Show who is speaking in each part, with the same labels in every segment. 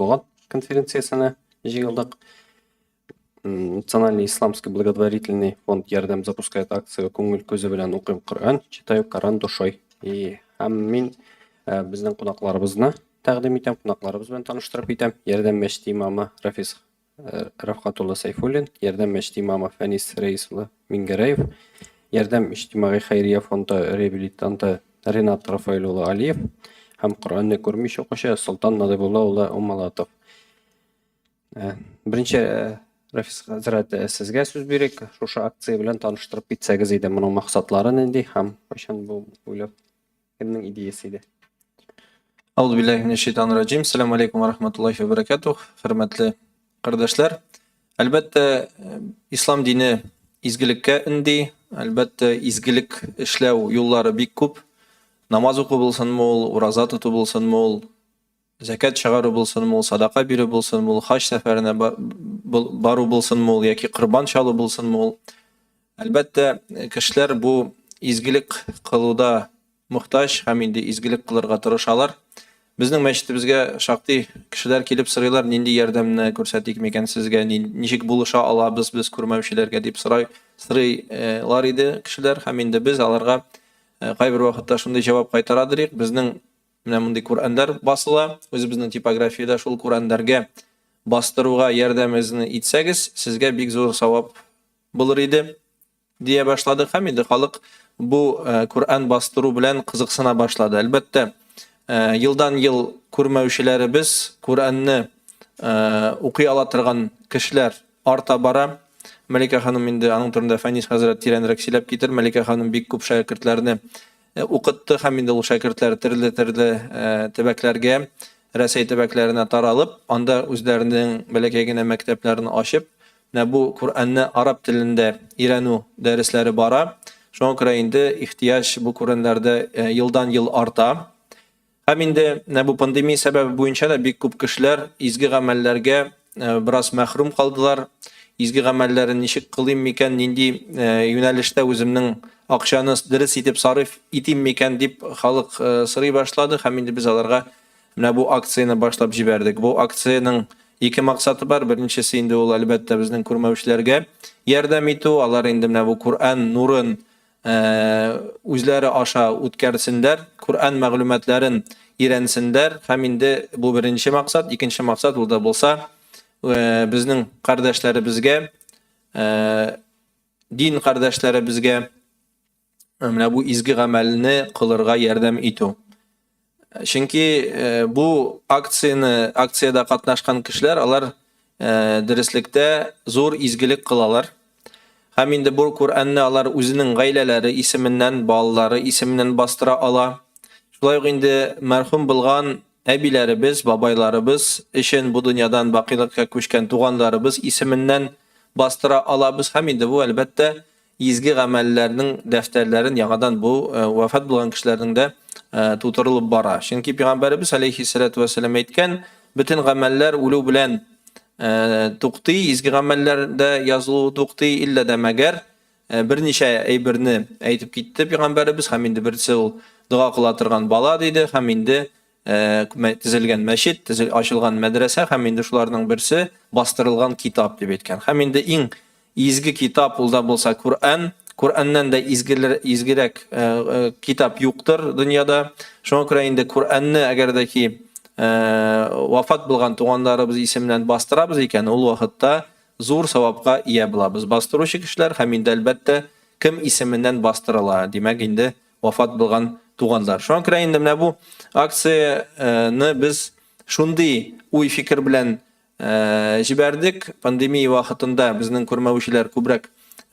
Speaker 1: Матбугат конференциясенә җыелдык. Национальный исламский благотворительный фонд «Ярдәм» запускает акцию «Күңел күзе белән укыйм Коръән», читаю Коран душой. И һәм мин безнең кунакларыбызны тәкъдим итәм, кунакларыбыз белән таныштырып китәм. Ярдәм мәчете имамы Рафис Рафкат улы Сәйфуллин, Ярдәм мәчете имамы Фәнис Рәис улы Мингәрәев, Ярдәм иҗтимагый хәйрия фонды реабилитанты Ренат Рафаэль улы Алиев һәм Коръәнне күрмичә укучы Солтан Надыйбулла улы Умалатов. Беренче Рафис хәзрәт, сезгә сүз бирик. Шушы акция белән таныштырып китсәгез иде, моның максатлары нинди һәм кайчан бу уйлап кемнең идеясе иде?
Speaker 2: Аузу биллахи минәш шайтанир раҗим. Ассаламу алейкум ва рахматуллахи ва баракатух. Хөрмәтле кардәшләр, әлбәттә, ислам дине изгелеккә өнди. Әлбәттә, изгелек эшләү юллары бик күп. Намаз уку булсынмы ул, ураза тоту булсынмы ул, Зәкят чыгару булсынмы ул, садака бирү булсынмы ул, хаҗ сәфәренә бару булсынмы ул яки корбан чалу булсынмы ул. Әлбәттә, кешеләр бу изгелек кылуда мохтаҗ һәм инде изгелек кылырга тырышалар. Безнең мәчетебезгә шактый кешеләр килеп сорыйлар, нинди ярдәмне күрсәтик микән сезгә, ничек булыша алабыз без күрмәүчеләргә дип сорай, сорыйлар иде кешеләр һәм инде без аларга кайбер вакытта шундый җавап кайтарадыр идек, безнең Менә мондый Коръәннәр басыла. Үзебезнең типографиядә шул Коръәннәргә бастыруга ярдәмегезне итсәгез, сезгә бик зур савап булыр иде, дия башладык. Һәм инде халык бу э, Коръән бастыру белән кызыксына башлады. Әлбәттә, э, елдан-ел күрмәүчеләребез Коръәнне э, укый ала торган кешеләр арта бара. Мәликә ханым инде аның турында Фәнис хәзрәт тирәнрәк сөйләп китер. Мәликә ханым бик күп шәкертләрне укытты һәм инде ул шәкертләр төрле-төрле төбәкләргә, Рәсәй төбәкләренә таралып, анда үзләренең бәләкәй генә мәктәпләрен ачып, менә бу Коръәнне араб телендә өйрәнү дәресләре бара. Шуңа күрә инде ихтыяҗ бу Коръәннәрдә елдан-ел арта. Һәм инде менә бу пандемия сәбәбе буенча да бик күп кешеләр изге гамәлләргә бераз мәхрүм калдылар. Изге гамәлләрен ничек кылыйм микән, нинди юнәлештә үземнең акчаны дөрес итеп сарыф итим микән дип халык сорый башлады һәм инде без аларга менә бу акцияне башлап җибәрдек. Бу акциянең ике максаты бар. Беренчесе инде ул әлбәттә безнең күрмәүчеләргә ярдәм итү. Алар инде менә бу Коръән нурын үзләре аша үткәрсеннәр, Коръән мәгълүматларын өйрәнсеннәр һәм инде бу беренче максат, икенче максат ул да булса безнең кардәшләребезгә, дин кардәшләребезгә менә бу изге гамәлне кылырга ярдәм итү. Чөнки э, бу акцияне, акциядә катнашкан кешеләр, алар э, дөреслектә зур изгелек кылалар. Һәм инде бу Коръәнне алар үзенең гаиләләре исеменнән, балалары исеменнән бастыра ала. Шулай ук инде мәрхүм булган әбиләребез, бабайларыбыз өчен бу дөньядан бакыйлыкка күчкән туганнарыбыз исеменнән бастыра алабыз. Һәм инде бу, әлбәттә, Изге гамәлләрнең дәфтәрләрен яңадан бу вафат булган кешеләрнең дә тутырылып бара. Чөнки пәйгамбәребез алейхиссалату вәссәлам әйткән, бөтен гамәлләр үлү белән туктый, изге гамәлләр дә язылу туктый, иллә дә мәгәр берничә әйберне әйтеп китте пәйгамбәребез һәм инде берсе ул дога кыла торган бала диде һәм инде төзелгән мәчет, төзел ачылган мәдрәсә һәм инде шуларның берсе бастырылган китап дип әйткән. Һәм инде иң изге китап ул да булса Коръән. Коръәннән дә изгелер, изгерәк китап юктыр дөньяда. Шуңа күрә инде Коръәнне әгәр дә ки вафат булган туганнарыбыз исеменнән бастырабыз икән, ул вакытта зур савапка ия булабыз. Бастыручы кешеләр һәм инде әлбәттә кем исеменнән бастырыла, димәк инде вафат булган туганнар. Шуңа күрә инде менә бу акцияне без шундый уй-фикер белән җибәрдек. Пандемия вакытында безнең күрмәүчеләр күбрәк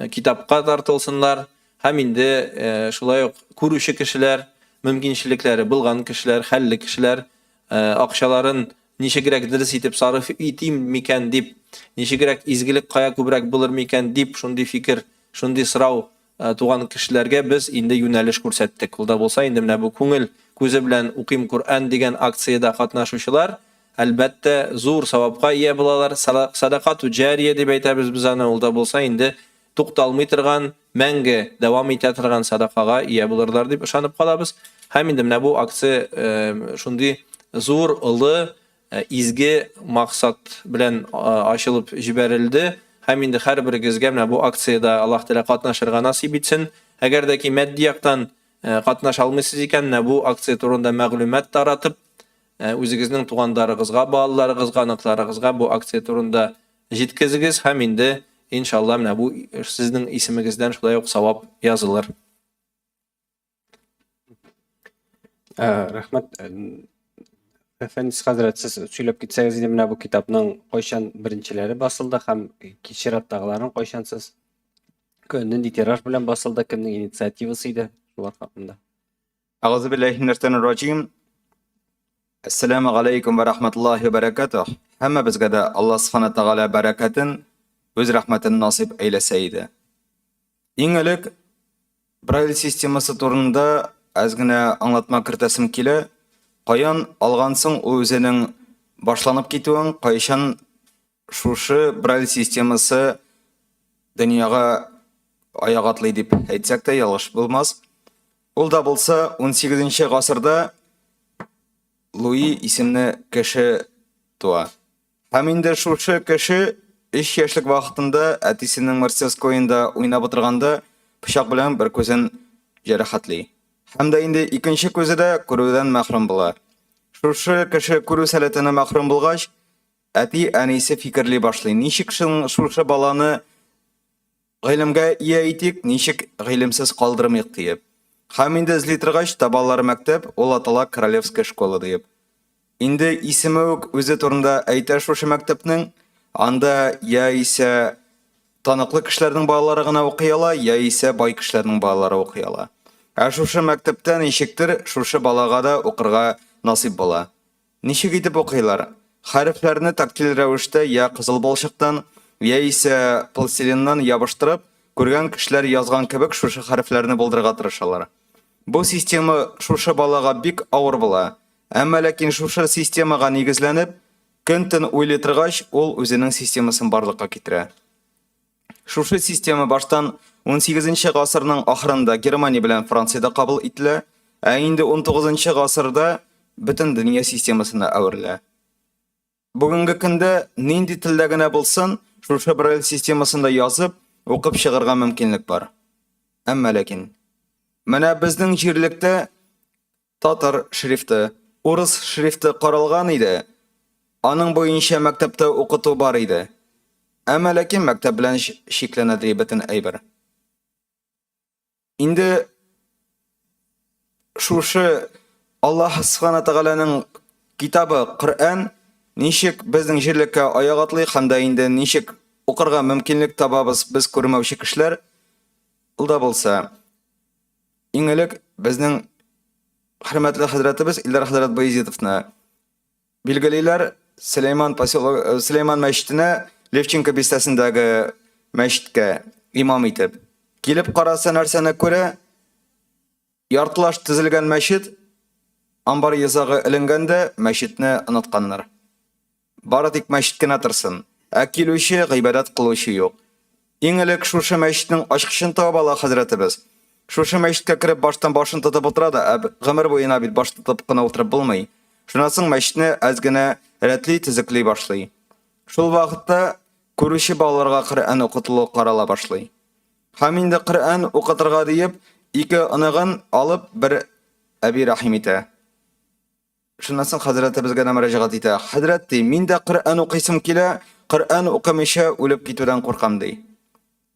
Speaker 2: китапка тартылсыннар һәм инде шулай ук күрүче кешеләр, мөмкинчелекләре булган кешеләр, хәлле кешеләр акчаларын ничегрәк дөрес итеп сарыф итим микән дип, ничегрәк изгелек кая күбрәк булыр микән дип шундый фикер, шундый сорау туган кешеләргә без инде юнәлеш күрсәттек. Ул да булса инде менә бу күңел күзе белән укыйм Коръән дигән акциядә катнашучылар, әлбәттә, зур савапка ия булалар. Садакату җария дип әйтәбез без аны, ул да булса инде тукталмый торган, мәңге дәвам итә торган садакага ия булырлар дип ышанып калабыз. Һәм инде менә бу акция шундый зур, олы. изге максат белән ачылып җибәрелде. Һәм инде һәрберегезгә менә бу акциядә Аллаһ Тәгалә катнашырга насыйп итсен. Әгәр дә ки матди яктан катнаша алмыйсыз икән, менә бу акция турында мәгълүмат таратып, үзегезнең тугандарыгызга, балаларыгызга, оныкларыгызга бу акция турында җиткезегез һәм инде иншалла менә бу сезнең исемегездән шулай ук савап язылыр.
Speaker 1: Рәхмәт. Фәнис хәзрәт, сез сөйләп китсәгез инде менә бу китапның кайчан беренчеләре басылды һәм чираттагыларын кайчан сез нинди тираж белән басылды, кемнең инициативасы иде шулар хакында?
Speaker 3: Әгъузу биллаһи минәш-шайтанир раҗим. Әссәламү галәйкүм вә рахматуллаһи вә бәрәкәтүһ. Һәммәбезгә дә Аллаһ Субхана Тәгалә бәрәкәтен, үз рәхмәтен насыйп әйләсә иде. Иң элек Брайль системасы турында әз генә аңлатма кертәсем килә. Каян алган соң ул үзенең башланып китүен, кайчан шушы Брайль системасы дөньяга аяк атлый дип әйтсәк тә ялгыш булмас. Ул да булса 18 гасырда Луи исемле кеше туа. Һәм инде шушы кеше 3 яшьлек вакытында әтисенең мастерскоенда уйнап утырганда пычак белән бер күзен җәрәхәтли. Һәм дә инде икенче күзе дә күрүдән мәхрүм була. Шушы кеше күрү сәләтенә мәхрүм булгач, әти-әнисе фикерли башлый, ничек шушы баланы гыйлемгә ия итик, ничек гыйлемсез калдырмыйк диеп. Һәм инде эзли торгач, табалар мәктәп, ул атала Королевская школа диеп. Инде исеме үк үзе турында әйтә шушы мәктәпнең, анда яисә таныклы кешеләрнең балалары гына укый ала, яисә бай кешеләрнең балалары укый ала. Ә шушы мәктәптә ничектер шушы балага да укырга насыйп була. Ничек итеп укыйлар? Хәрефләрне тактиль рәвештә я кызыл балчыктан, яисә пластилиннан ябыштырып, күргән кешеләр язган кебек шушы хәрефләрне булдырырга тырышалар. Бу система шушы балага бик авыр була. Әмма ләкин шушы системага нигезләнеп, көн-төн уйлый торгач, ул үзенең системасын барлыкка китерә. Шушы система баштан 18 гасырның ахырында Германия белән Франциядә кабул ителә, ә инде 19 гасырда бөтен дөнья системасына әверелә. Бүгенге көндә нинди телдә генә булсын, шушы Брайль системасында язып, укып чыгарга мөмкинлек бар. Әмма ләкин менә безнең җирлектә татар шрифты, урыс шрифты каралган иде. Аның буенча мәктәптә укыту бар иде. Әмма ләкин мәктәп белән чикләнә ди бөтен әйбер. Инде шушы Аллаһ Субхана Тәгаләнең китабы Коръән ничек безнең җирлеккә аяк атлый һәм дә инде ничек укырга мөмкинлек табабыз без күрмәүче кешеләр, ул да булса Иң элек безнең хөрмәтле хәзрәтебез Илдар хәзрәт Баязитовны билгелиләр. Сөләйман поселок, э, Сөләйман мәчетенә Левченко бистәсендәге мәчеткә имам итеп. Килеп караса нәрсәне күрә? Яртылаш төзелгән мәчет, амбар йозагы эленгәндә мәчетне онытканнар. Бары тик мәчет кенә торсын, ә килүче, гыйбадәт кылучы юк. Иң элек шушы мәчетнең ачкычын табып ала хәзрәтебез. Шушы мәчеткә кереп баштан башын тотып утыра да, ә гомер буена бит баш тотып кына утырып булмый. Шуннан соң мәчетне әз генә рәтли, төзекли башлый. Шул вакытта күрүче балаларга Коръән укытылу карала башлый. Һәм инде Коръән укытырга диеп, ике оныгын алып бер әби рәхим итә. Шуннан соң хәзрәтебезгә дә мөрәҗәгать итә. Хәзрәт, ди, мин дә Коръән укыйсым килә, Коръән укымыйча үлеп китүдән куркам, ди.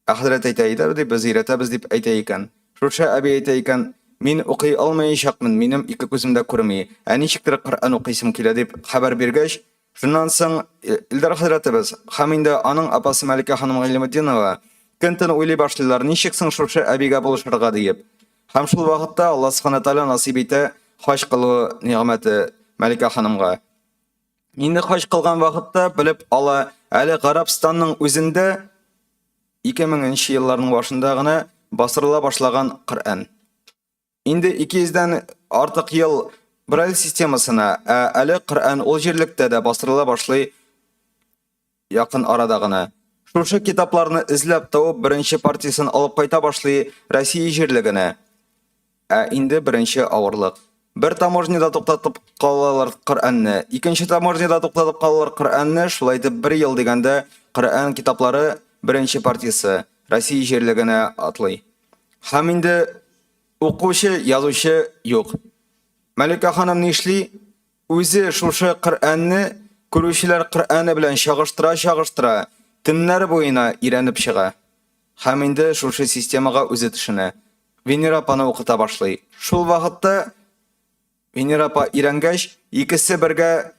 Speaker 3: Ә хәзрәт әйтә, әйдә, ди, без өйрәтәбез, дип әйтә икән. Шушы әби әйтә икән, мин укый алмаячакмын, минем ике күзем дә күрми, ә ничектер Коръән укыйсым килә, дип хәбәр биргәч, шуннан соң Илдар хәзрәтебез һәм инде аның апасы Мәликә ханым Гыйльметдинова көн-төн уйлый башлыйлар, ничек соң шушы әбигә булышырга диеп. Һәм шул вакытта Аллаһ Субхана Тәгалә насыйп итә хаҗ кылу нигъмәте Мәликә ханымга. Инде хаҗ кылган вакытта белеп ала, әле Гарәбстанның үзендә 2000 нче елларның башында гына басырыла башлаган Коръән. Инде 200 дән артык ел Брайль системасына, ә әле Коръән ул җирлектә дә бастырыла башлый Якын арада гына. Шушы китапларны эзләп табып, беренче партиясен алып кайта башлый Россия җирлегенә. Ә инде беренче авырлык. Бер таможняда туктатып калалар Коръәнне, икенче таможняда туктатып калалар Коръәнне, шулай итеп бер ел дигәндә Коръән китаплары беренче партиясе Россия җирлегенә атлый. Һәм инде укучы, язучы юк. Мәликә ханым нишли? Үзе шушы Коръәнне күрүчеләр Коръәне белән чагыштыра-чагыштыра, төннәр буена өйрәнеп чыга. Һәм инде шушы системага үзе төшенә. Венера апаны укыта башлый. Шул вакытта Венера апа өйрәнгәч, икесе бергә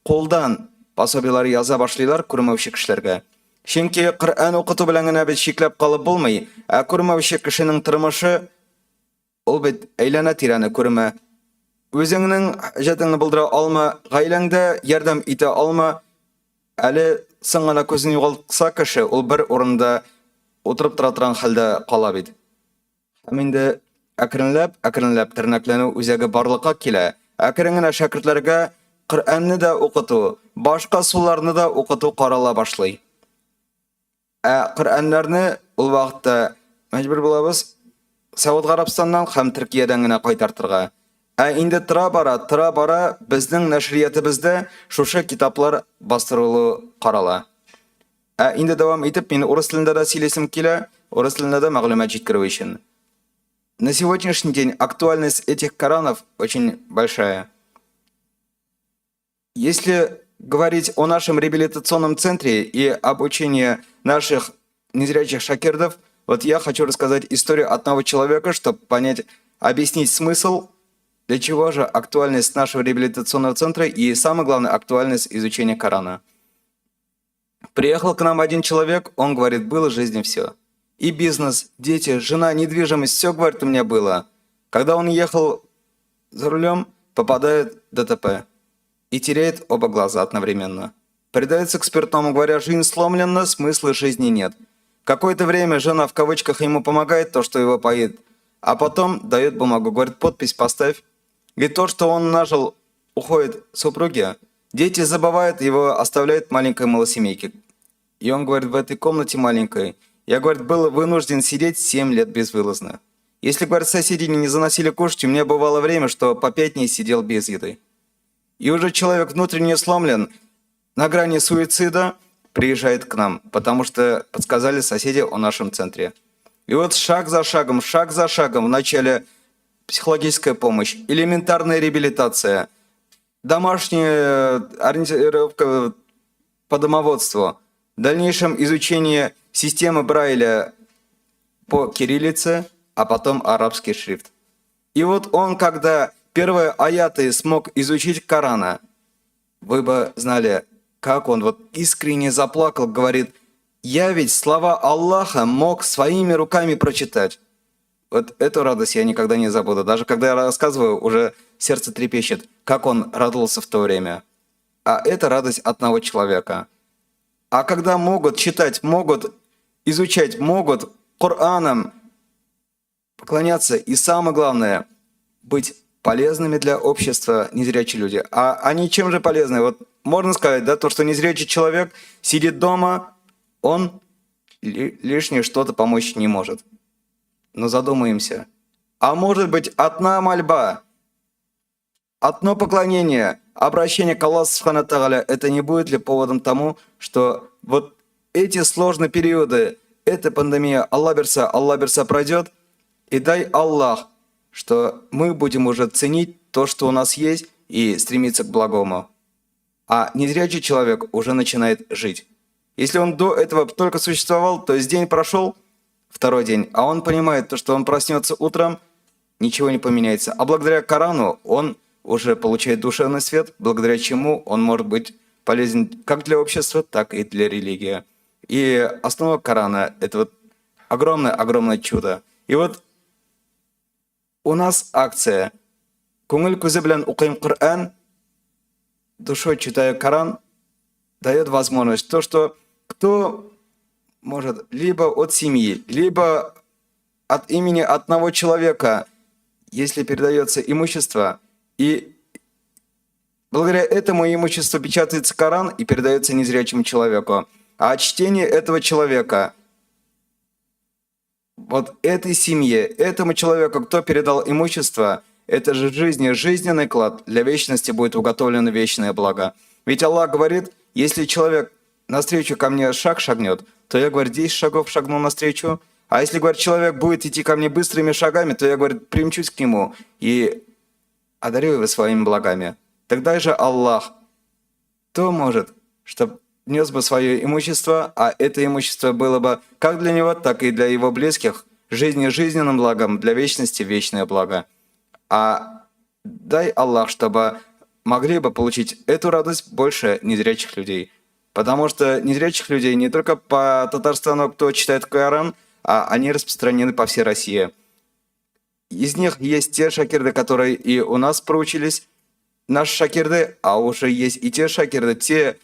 Speaker 3: кулдан пособиеләр яза башлыйлар күрмәүче кешеләргә. Чөнки Коръән укыту белән генә бит чикләп калып булмый, ә күрмәүче кешенең тормышы ул бит әйләнә-тирәне күрмә. Үзеңнең хаҗәтеңне булдыра алма, гаиләңдә ярдәм итә алма. Әле соң гына күзен югалтса кеше, ул бер урында утырып тора торган хәлдә кала бит. Һәм инде әкренләп, әкренләп тернәкләнү үзәге барлыкка килә. Әкрен генә шәкертләргә Коръәнне дә укыту, башка суларны да укыту карала башлый. Ә Коръәннәрне ул вакытта мәҗбүр булабыз Сауд Гарәбстаннан һәм Төркиядән генә кайтартырга. Ә инде тора-бара, тора-бара безнең нәшриятыбызда шушы китаплар бастырылу карала. Ә инде дәвам итеп, мин урыс телендә дә сөйлисем килә, урыс телендә дә мәгълүмат җиткерү өчен. На сегодняшний день актуальность этих Коранов очень большая. Если говорить о нашем реабилитационном центре и обучении наших незрячих шакирдов, вот я хочу рассказать историю одного человека, чтобы понять, объяснить смысл, для чего же актуальность нашего реабилитационного центра и, самое главное, актуальность изучения Корана. Приехал к нам один человек, он говорит, было в жизни все. И бизнес, дети, жена, недвижимость, все, говорит, у меня было. Когда он ехал за рулем, попадает в ДТП и теряет оба глаза одновременно. Предается к спиртному, говоря, жизнь сломлена, смысла жизни нет. Какое-то время жена в кавычках ему помогает, то, что его поит, а потом дает бумагу, говорит, подпись поставь. И то, что он нажил, уходит супруге. Дети забывают, его оставляют маленькой малосемейке. И он говорит, в этой комнате маленькой, я, говорит, был вынужден сидеть 7 лет безвылазно. Если, говорит, соседи не заносили кушать, у меня бывало время, что по 5 дней сидел без еды. И уже человек внутренне сломлен, на грани суицида, приезжает к нам, потому что подсказали соседи о нашем центре. И вот шаг за шагом, вначале психологическая помощь, элементарная реабилитация, домашняя ориентировка по домоводству, в дальнейшем изучение системы Брайля по кириллице, а потом арабский шрифт. И вот он, когда первые аяты смог изучить Корана, вы бы знали, как он вот искренне заплакал, говорит, я ведь слова Аллаха мог своими руками прочитать. Вот эту радость я никогда не забуду. Даже когда я рассказываю, уже сердце трепещет, как он радовался в то время. А это радость одного человека. А когда могут читать, могут изучать, могут Кораном поклоняться и, самое главное, быть полезными для общества незрячие люди. А они чем же полезны? Вот можно сказать, да, то, что незрячий человек сидит дома, он лишнее что-то помочь не может. Но задумаемся. А может быть, одна мольба, одно поклонение, обращение к Аллаху субхану тааля, это не будет ли поводом тому, что вот эти сложные периоды, эта пандемия, Алла бирса пройдет, и дай Аллах, что мы будем уже ценить то, что у нас есть, и стремиться к благому. А незрячий человек уже начинает жить. Если он до этого только существовал, то есть день прошел, второй день, а он понимает, то, что он проснется утром, ничего не поменяется. А благодаря Корану он уже получает душевный свет, благодаря чему он может быть полезен как для общества, так и для религии. И основа Корана – это вот огромное-огромное чудо. И вот у нас акция «Күңел күзе белән укыйм Коръән», душой читаю Коран, дает возможность то, что кто может либо от семьи, либо от имени одного человека, если передается имущество, и благодаря этому имуществу печатается Коран и передается незрячему человеку. А чтение этого человека, вот этой семье, этому человеку, кто передал имущество, Это же жизни жизненный клад, для вечности будет уготовлено вечное благо. Ведь Аллах говорит, если человек навстречу ко мне шаг шагнет, то я, говорит, 10 шагов шагну навстречу. А если, говорит, человек будет идти ко мне быстрыми шагами, то я, говорит, примчусь к нему и одарю его своими благами. Тогда же Аллах то может, чтоб нес бы свое имущество, а это имущество было бы как для него, так и для его близких, жизни жизненным благом, для вечности вечное благо. А дай Аллах, чтобы могли бы получить эту радость больше незрячих людей. Потому что незрячих людей не только по Татарстану, кто читает Коран, а они распространены по всей России. Из них есть те шакирды, которые и у нас проучились, наши шакирды, а уже есть и те шакирды, те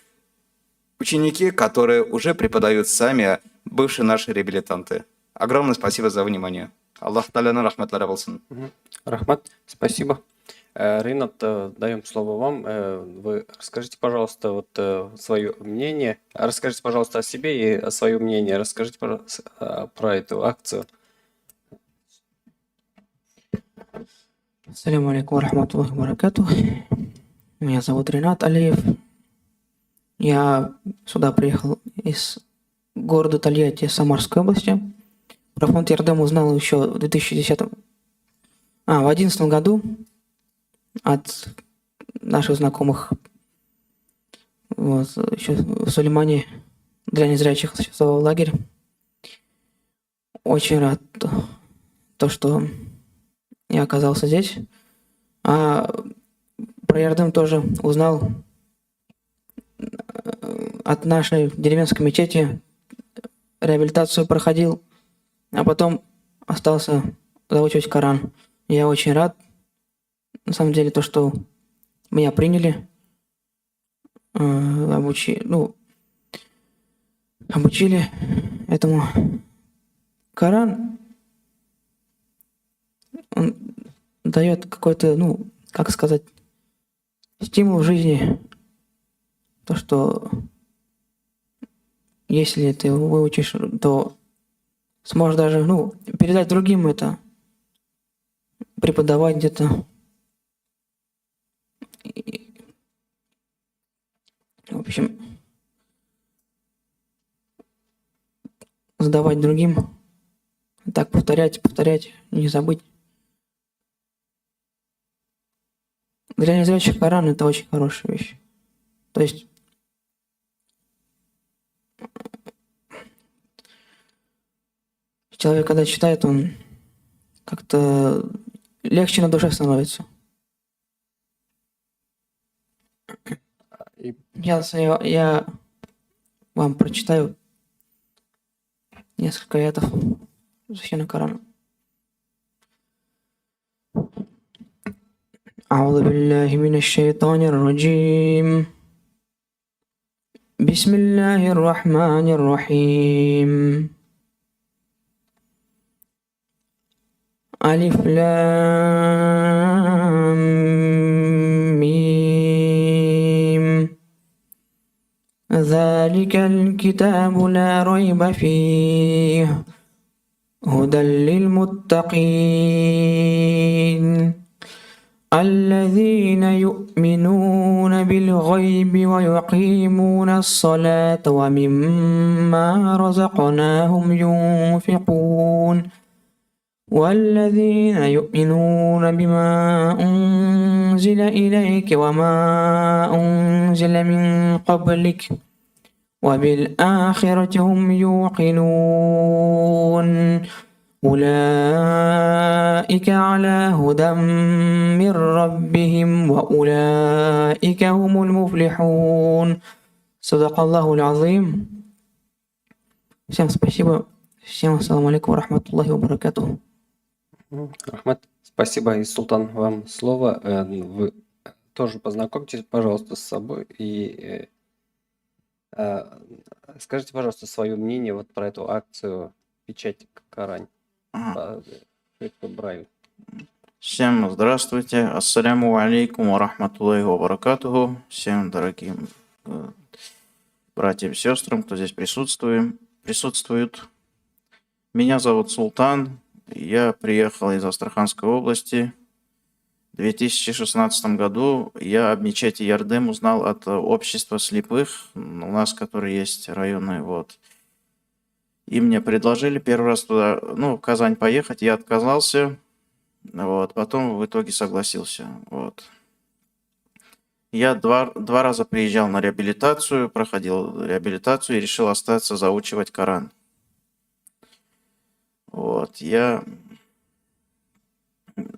Speaker 3: ученики, которые уже преподают сами, бывшие наши реабилитанты. Огромное спасибо за внимание. Аллаһ Тәгаләнең рәхмәтләре булсын.
Speaker 1: Рәхмәт, спасибо. Ринат, даем слово вам. Вы расскажите, пожалуйста, вот свое мнение. Расскажите, пожалуйста, о себе и о свое мнение. Расскажите, пожалуйста, про эту акцию.
Speaker 4: Ассаляму алейкум рахматуллахи баракатух. Меня зовут Ринат Алиев. Я сюда приехал из города Тольятти Самарской области. Про фонд Ярдем узнал еще в 2011 году от наших знакомых. Вот, еще в Сулеймане для незрячих существовал лагерь. Очень рад, то, что я оказался здесь. А про Ярдем тоже узнал от нашей деревенской мечети. Реабилитацию проходил, а потом остался заучивать Коран. Я очень рад, на самом деле, то, что меня приняли, обучили этому. Коран, он дает какой-то, стимул в жизни. То, что если ты его выучишь, то сможешь даже, передать другим это, преподавать где-то. И, в общем, сдавать другим. Так повторять, повторять, не забыть. Для незрячих Коран это очень хорошая вещь. То есть человек, когда читает, он как-то легче на душе становится. Я вам прочитаю несколько аятов Священного Корана. أعوذ بالله من الشيطان الرجيم. بسم الله الرحمن الرحيم. ألف لام ميم. ذلك الكتاب لا ريب فيه هدى للمتقين الذين يؤمنون بالغيب ويقيمون الصلاة ومما رزقناهم ينفقون والذين يؤمنون بما أنزل إليك وما أنزل من قبلك وبالآخرة هم يوقنون أولئك على هدى من ربهم وأولئك هم المفلحون. صدق الله العظيم. Всем спасибо. Всем ассаламу алейкум ва рахматуллахи ва баракатуху.
Speaker 1: Рахмат, спасибо. И Султан, вам слово. Вы тоже познакомьтесь, пожалуйста, с собой и скажите, пожалуйста, свое мнение вот про эту акцию «Печать Корань».
Speaker 5: Всем здравствуйте. Ассаляму алейкум ва рахматуллахи ва баракатуху. Всем дорогим братьям и сестрам, кто здесь присутствует. Меня зовут Султан. Я приехал из Астраханской области. В 2016 году я об мечети Ярдем узнал от общества слепых, у нас, которые есть районы, вот. И мне предложили первый раз туда, ну, в Казань поехать, я отказался, вот, потом в итоге согласился, вот. Я два раза приезжал на реабилитацию, проходил реабилитацию и решил остаться заучивать Коран. Вот, я,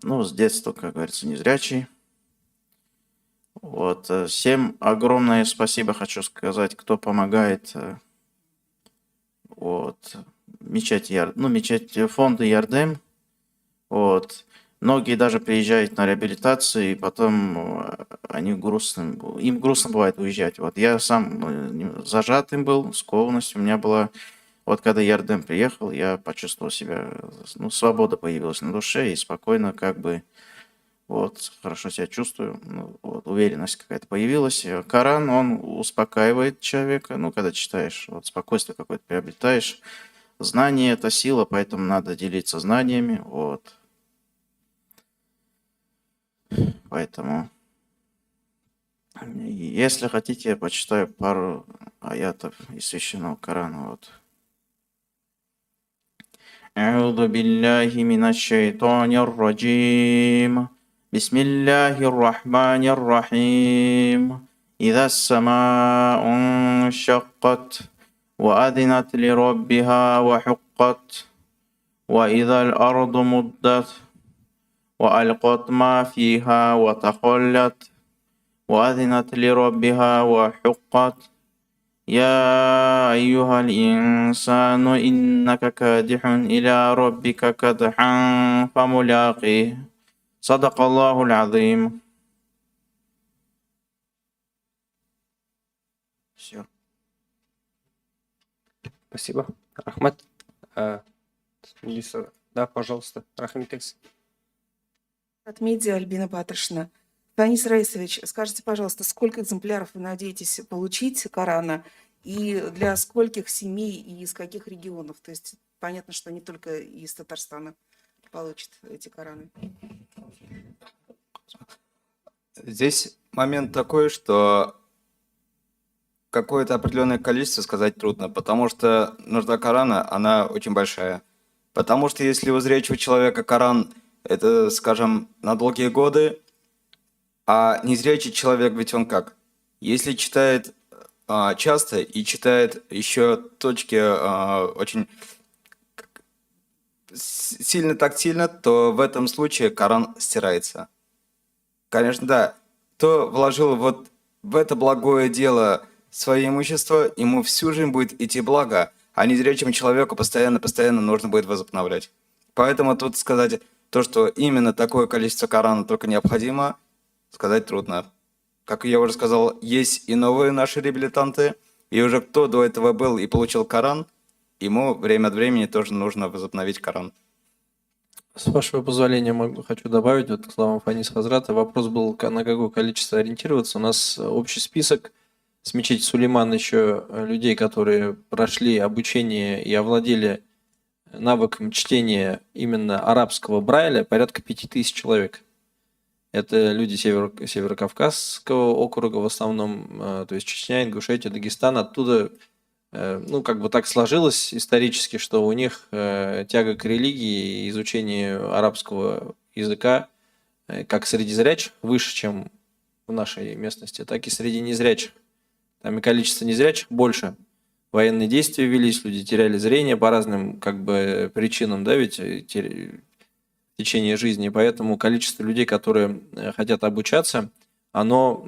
Speaker 5: ну, с детства, как говорится, незрячий. Вот, всем огромное спасибо хочу сказать, кто помогает, вот, мечеть ну, мечеть фонда Ярдем, вот. Многие даже приезжают на реабилитацию, и потом они грустно, им грустно бывает уезжать. Вот я сам зажатым был, скованность у меня была. Вот когда Ярдем приехал, я почувствовал себя, ну, свобода появилась на душе, и спокойно как бы, вот, хорошо себя чувствую, ну, вот, уверенность какая-то появилась. Коран, он успокаивает человека, ну, когда читаешь, вот, спокойствие какое-то приобретаешь. Знание – это сила, поэтому надо делиться знаниями, вот. Поэтому, если хотите, я почитаю пару аятов из Священного Корана. Вот. أعوذ بالله من الشيطان الرجيم. بسم الله الرحمن الرحيم. إذا السماء انشقت وأذنت لربها وحقت وإذا الأرض مدت وألقت ما فيها وتخلت وأذنت لربها وحقت. يا أيها الإنسان إنك كادح إلى ربك كدحا فملاقيه. صدق الله العظيم. Все.
Speaker 1: Спасибо. Рахмат. Да, пожалуйста. Рахмет.
Speaker 6: От медиа Альбина Батршина. Фанис Раисович, скажите, пожалуйста, сколько экземпляров вы надеетесь получить Корана и для скольких семей и из каких регионов? То есть понятно, что не только из Татарстана получат эти Кораны.
Speaker 3: Здесь момент такой, что какое-то определенное количество сказать трудно, потому что нужда Корана, она очень большая. Потому что если у зрячего человека Коран, это, скажем, на долгие годы, а незрячий человек, ведь он как? Если читает часто и читает еще точки очень сильно тактильно, то в этом случае Коран стирается. Конечно, да. Кто вложил вот в это благое дело свое имущество, ему всю жизнь будет идти благо, а незрячему человеку постоянно-постоянно нужно будет возобновлять. Поэтому тут сказать то, что именно такое количество Корана только необходимо, сказать трудно. Как я уже сказал, есть и новые наши реабилитанты, и уже кто до этого был и получил Коран, ему время от времени тоже нужно возобновить Коран.
Speaker 2: С вашего позволения хочу добавить вот к словам Фаниса Хазрата. Вопрос был, на какое количество ориентироваться. У нас общий список с мечети Сулейман еще людей, которые прошли обучение и овладели навыком чтения именно арабского Брайля, порядка 5000 человек. Это люди Северокавказского округа в основном, то есть Чечня, Ингушетия, Дагестан. Оттуда, ну, как бы так сложилось исторически, что у них тяга к религии и изучению арабского языка, как среди зрячих, выше, чем в нашей местности, так и среди незрячих. Там и количество незрячих больше. Военные действия велись, люди теряли зрение по разным, как бы, причинам, да, ведь в течение жизни. Поэтому количество людей, которые хотят обучаться, оно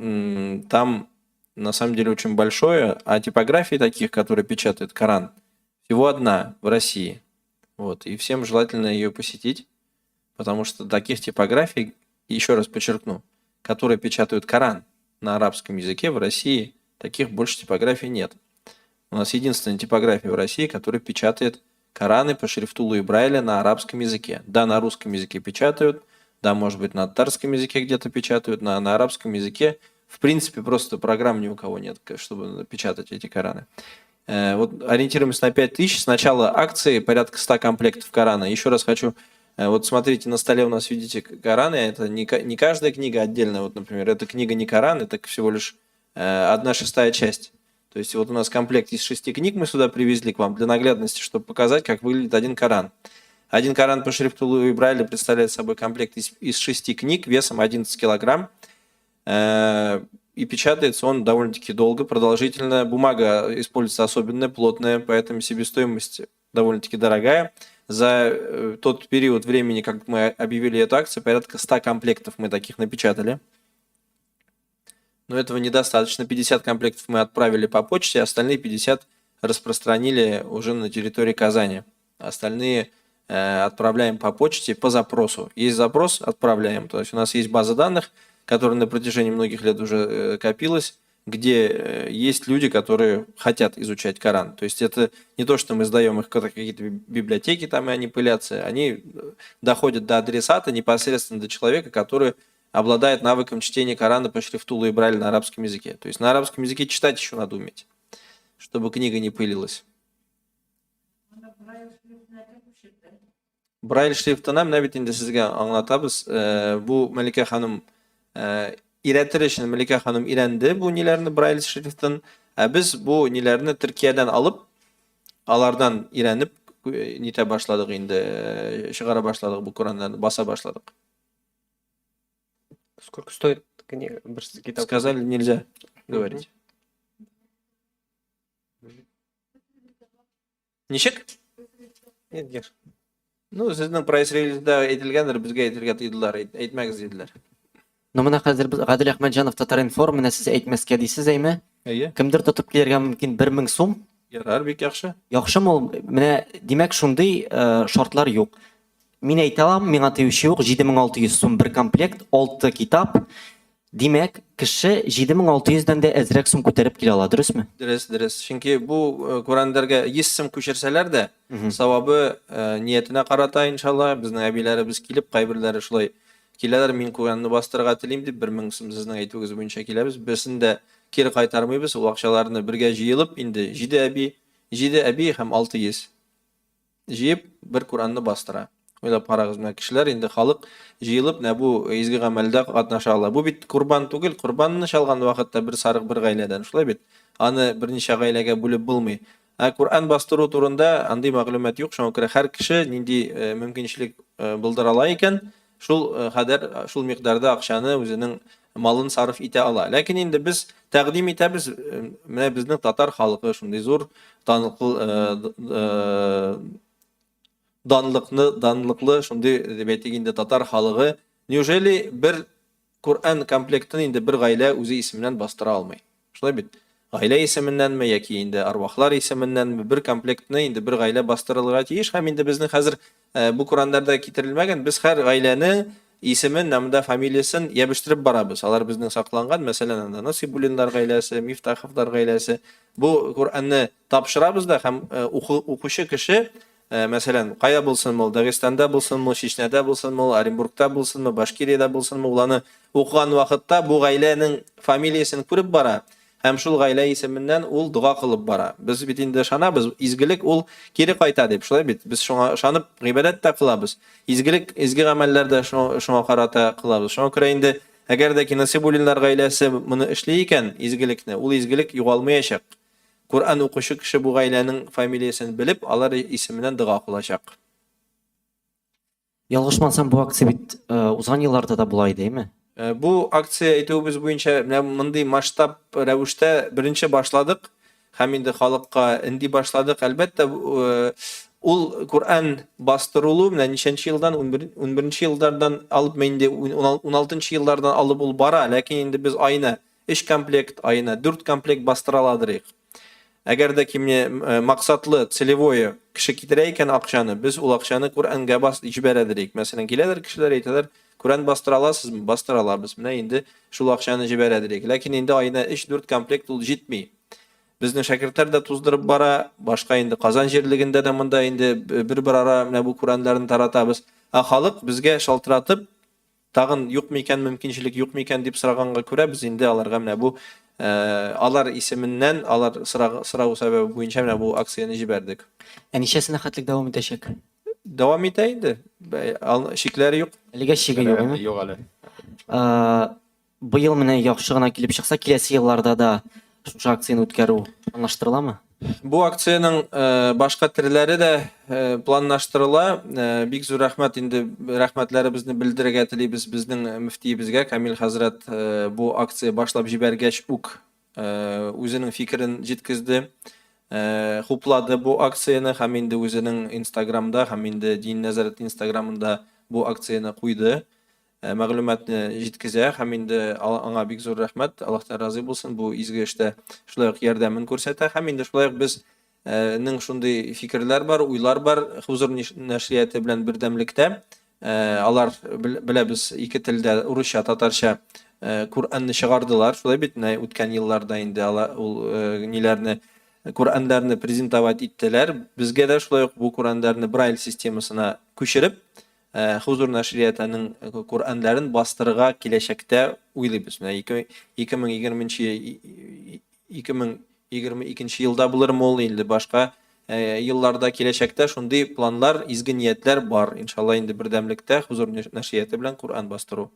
Speaker 2: там на самом деле очень большое. А типографий таких, которые печатают Коран, всего одна в России. Вот. И всем желательно ее посетить, потому что таких типографий, еще раз подчеркну, которые печатают Коран на арабском языке в России, таких больше типографий нет. У нас единственная типография в России, которая печатает Кораны по шрифту Луи Брайля на арабском языке. Да, на русском языке печатают, да, может быть, на татарском языке где-то печатают, на арабском языке. В принципе, просто программ ни у кого нет, чтобы печатать эти Кораны. Вот ориентируемся на 5000. С начала акции порядка 100 комплектов Корана. Еще раз хочу Вот смотрите, на столе у нас, видите, Кораны, это не каждая книга отдельно, вот, например, эта книга не Коран, это всего лишь 1/6 часть. То есть вот у нас комплект из 6 книг мы сюда привезли к вам для наглядности, чтобы показать, как выглядит один Коран. Один Коран по шрифту Луи Брайля представляет собой комплект из 6 книг весом 11 килограмм. И печатается он довольно-таки долго, продолжительно. Бумага используется особенная, плотная, поэтому себестоимость довольно-таки дорогая. За тот период времени, как мы объявили эту акцию, порядка 100 комплектов мы таких напечатали. Но этого недостаточно. 50 комплектов мы отправили по почте, остальные 50 распространили уже на территории Казани. Остальные отправляем по почте по запросу. Есть запрос, отправляем. То есть у нас есть база данных, которая на протяжении многих лет уже копилась, где есть люди, которые хотят изучать Коран. То есть это не то, что мы сдаем их в какие-то библиотеки, там и они пылятся, они доходят до адресата, непосредственно до человека, который обладает навыком чтения Корана по шрифту Луи Брайля на арабском языке. То есть на арабском языке читать еще надо уметь, чтобы книга не пылилась. Брайль шрифтына менә бит инде сезгә аңлатабыз. Бу Мәликә ханым өйрәтер өчен Мәликә ханым өйрәнде бу ниләрне, Брайль шрифтын. Ә без бу ниләрне Төркиядән алып, алардан өйрәнеп нитә башладык инде, чыгара башладык бу Кораннарны, баса башладык.
Speaker 1: Сколько стоит книга? Китап?
Speaker 2: Сказали, нельзя говорить. Ничек?
Speaker 1: Нет, Геш.
Speaker 2: Ну, сезнең прайс-релизда әйтелгәндер, безгә әйтергә тыйдылар, әйтмәгез диделәр.
Speaker 7: Ну, менә хәзер без Гадел Әхмәтҗанов Татар-информ, менә сез әйтмәскә дисез, әйме?
Speaker 2: Әйе.
Speaker 7: Кемдер тотып килергә мөмкин 1000 сум.
Speaker 2: Ярар, бик яхшы.
Speaker 7: Яхшымы ул? Менә, димәк, шундый шартлар юк. Мин әйтә алам, миңа тиюче юк, 7600 сум бер комплект, 6 китап. Димәк, кеше 7600 дән дә әзрәк сум күтәреп килә ала, дөресме?
Speaker 2: Дөрес, дөрес. Чөнки бу Коръәннәргә 100 сум күчерсәләр дә, савабы ниятенә карата, иншалла, безнең әбиләребез килеп, кайберләре шулай киләләр, мин Коръәнне бастырырга телим дип, 1000 сум сезнең әйтүегез буенча киләбез. Берсен дә кире кайтармыйбыз, ул акчаларны бергә җыелып, инде 7 әби, 7 әби һәм 600 җыеп бер Коръәнне бастыра. Уйлап карагыз, менә кешеләр инде халык җыелып менә бу изге гамәлдә катнаша ала. Бу бит корбан түгел, корбанны чалган вакытта бер сарык бер гаиләдән, шулай бит? Аны берничә гаиләгә бүлеп булмый. Ә Коръән бастыру турында андый мәгълүмат юк, шуңа күрә һәр кеше нинди мөмкинчелек булдыра ала икән, шул кадәр, шул микъдарда акчаны үзенең малын сарыф итә ала. Ләкин инде без тәкъдим итәбез, менә безнең татар халкы шундый зур танылыклы данлыкны, данлыклы шундый дип әйтик инде татар халыгы, неужели бер Коръән комплектын инде бер гаилә үзе исеменнән бастыра алмый? Шулай бит? Гаилә исеменнәнме яки инде арвахлар исеменнәнме бер комплектны инде бер гаилә бастырылырга тиеш һәм инде безнең хәзер бу Коръәннәрдә китерелмәгән, без һәр гаиләне исемен, намда фамилиясен ябештереп барабыз. Алар безнең сакланган, мәсәлән, анда Насибуллиннар гаиләсе, Мифтаховлар гаиләсе. Бу Коръәнне тапшырабыз да һәм укучы кеше, мәсәлән, кая булсынмы ул, Дагестанда булсынмы, Чечняда булсынмы ул, Оренбургта булсынмы, Башкириядә булсынмы, ул аны укыган вакытта бу гаиләнең фамилиясен күреп бара һәм шул гаилә исеменнән ул дога кылып бара. Без бит инде ышанабыз, изгелек ул кире кайта дип, шулай бит? Без шуңа ышанып гыйбадәт тә кылабыз. Изгелек, изге гамәлләр дә шуңа карата кылабыз. Шуңа күрә инде, әгәр дә ки Насыйбуллиннар гаиләсе моны эшли икән, изгелекне, ул изгелек югалмаячак. Коръән укучы кеше бу гаиләнең фамилиясен белеп, алар исеменнән дога кылачак.
Speaker 7: Ялгышмасам, бу акция бит узган елларда да була иде, әйме?
Speaker 2: Бу акция әйтүебез буенча менә мондый масштаб рәвештә беренче башладык һәм инде халыкка инди башладык. Әлбәттә, ул Коръән бастырылу менә ничәнче елдан, унберенче еллардан алып, инде уналтынчы еллардан алып ул бара, ләкин инде без аена 3 комплект, аена 4 комплект бастыра аладырыйк. Әгәр дә кимне максатлы, целевое кеше китерә икән акчаны, без ул акчаны Коръәнгә бас җибәрәдерик. Мәсәлән, киләләр кешеләр, әйтәләр, Коръән бастыра аласызмы? Бастыра алабыз. Менә инде шул акчаны җибәрәдерик. Ләкин инде аена 3-4 комплект ул җитми. Безнең шәкертләр дә туздырып бара, башка инде Казан җирлегендә дә монда инде бер-бер ара менә бу Коръәннәрне таратабыз. Ә халык безгә шалтыратып, тагын юк микән, мөмкинчелек юк микән дип сораганга күрә, без инде аларга менә бу алар исеменнән, алар сорау сәбәбе буенча менә бу акцияне җибәрдек.
Speaker 7: Ә ничәсенә хәтлек дәвам итәчәк?
Speaker 2: дәвам итә инде. Шикләре юк.
Speaker 7: Әлегә шиге юк, әйме?
Speaker 3: Юк әле.
Speaker 7: Быел менә яхшы гына килеп чыкса, киләсе елларда да шушы акцияне үткәрү планлаштырыламы?
Speaker 2: Бу акциянең башка төрләре дә планлаштырыла. Бик зур рәхмәт инде, рәхмәтләребезне белдерергә телибез безнең мөфтиебезгә Камил хәзрәт бу акция башлап җибәргәч үк үзенең фикерен җиткезде, хуплады бу акцияне һәм инде үзенең Инстаграмда һәм инде Дин нәзарәте Инстаграмында бу акцияне куйды. Мәгълүматны җиткезә һәм инде аңа бик зур рәхмәт, Аллаһтан разый булсын, бу изге эштә шулай ук ярдәмен күрсәтә. Һәм инде шулай ук без нең шундый фикерләр бар, уйлар бар, Хузур нәшрияте белән бердәмлектә. Алар беләбез, ике телдә, урысча, татарча Коръәнне чыгардылар. Шулай бит, менә үткән елларда инде алар ул ниләрне Коръәннәрне презентовать иттеләр. Безгә дә шулай ук бу Коръәннәрне Брайль системасына күчереп, Хузур нәшриятының Коръәннәрен бастырырга киләчәктә уйлыйбыз. Менә 2020 2022 елда булырмы ул, инде башка елларда киләчәктә шундый планнар, изге ниятләр бар. Иншалла, инде бердәмлектә Хузур нәшрияты белән Коръән бастыру.